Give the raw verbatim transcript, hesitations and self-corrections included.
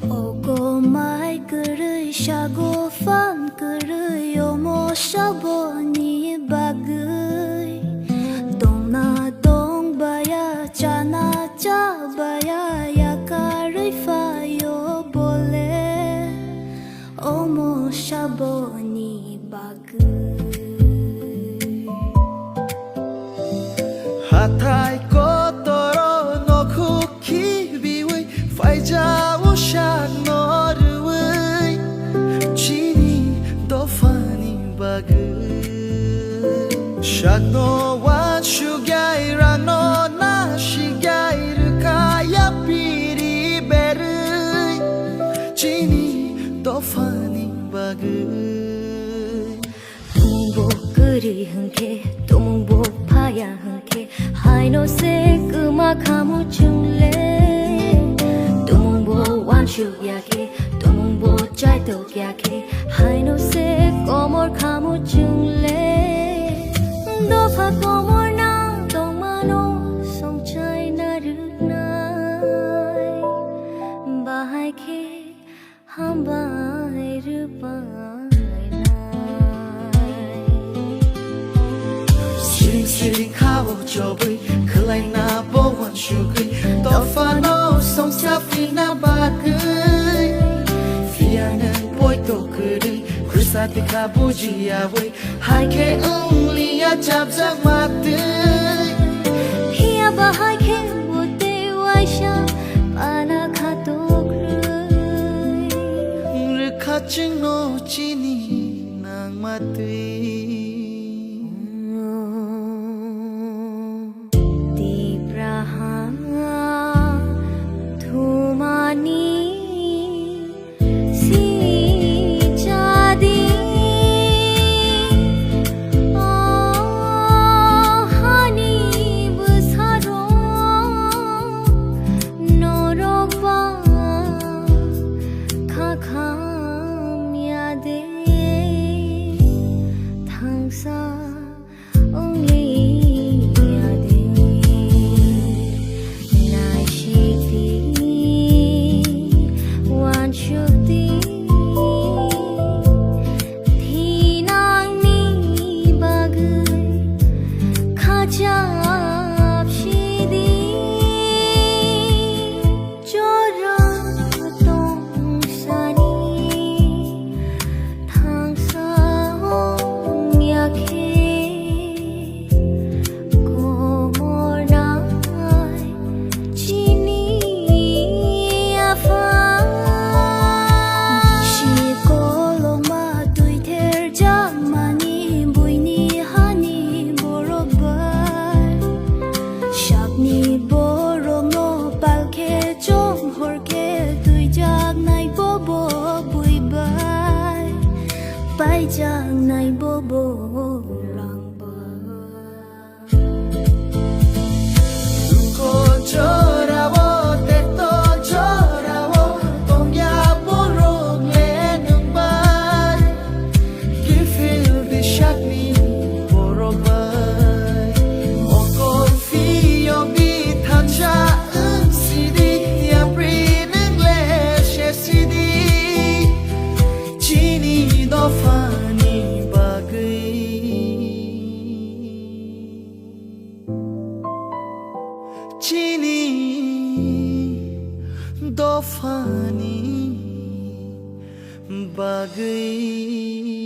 Ogo mai kwrwi, sago phan kwrwi, omo saboni bagwi. Tongna tongbaya, chana chabaya, yakarwi phaio bole, omo saboni bagwi. Hathai kotoro nokhuk khibiwi, phaijao sakno rwui, chini dophani bagwi. Sakno wansukjai, rangno nasikjai, rwkha yapiri berwi, chini dophani bagwi. Tumungbo kwrwi hwnkhe, tumungbo phaya hwnkhe, haino se kwma khamu chwngle. Tumungbo wansuk ya khe, tumungbo chaitok ya khe, haino se komor khamu chwngle. Dopha komorna tongmano songchai narwknai, bahai khe hambai rwphainai. Siring siring khao chobwi, khwlaina bo wansugwi, dophano songsa phina bagwi. Phiya nwng poito kwrwi, khwsa tikha bujiyawi, hai khe wngliya chapjak matwi. Phiya ba hai khe bwtwi waisa pana kha tokrwi. Rwkha chwngno chini nangmatwi. Tipraha thumani si jadi, o hani bwsarok norok ba khakham ya de thangsa. Only ya de, naisik di, wansuk di, thinang ni bagwi khachap si di. Jora tongsani thangsa ong ya khe, komor nai chini apha. Bisi kolokma twi ther jakmani buini hani borok bai. Sakni borokno pal khe chong hor khe twijaknai bobo bui bai, paijaknai bobo rang bai. Duko jorao, tekto jorao, tongya borok le nwng bai. Kiphil di sakni borok bai. Mokol phiyok di thansa wng sidi, yapri nwng le se sidi. Chini dophani bagwi. Chini dophani bagwi.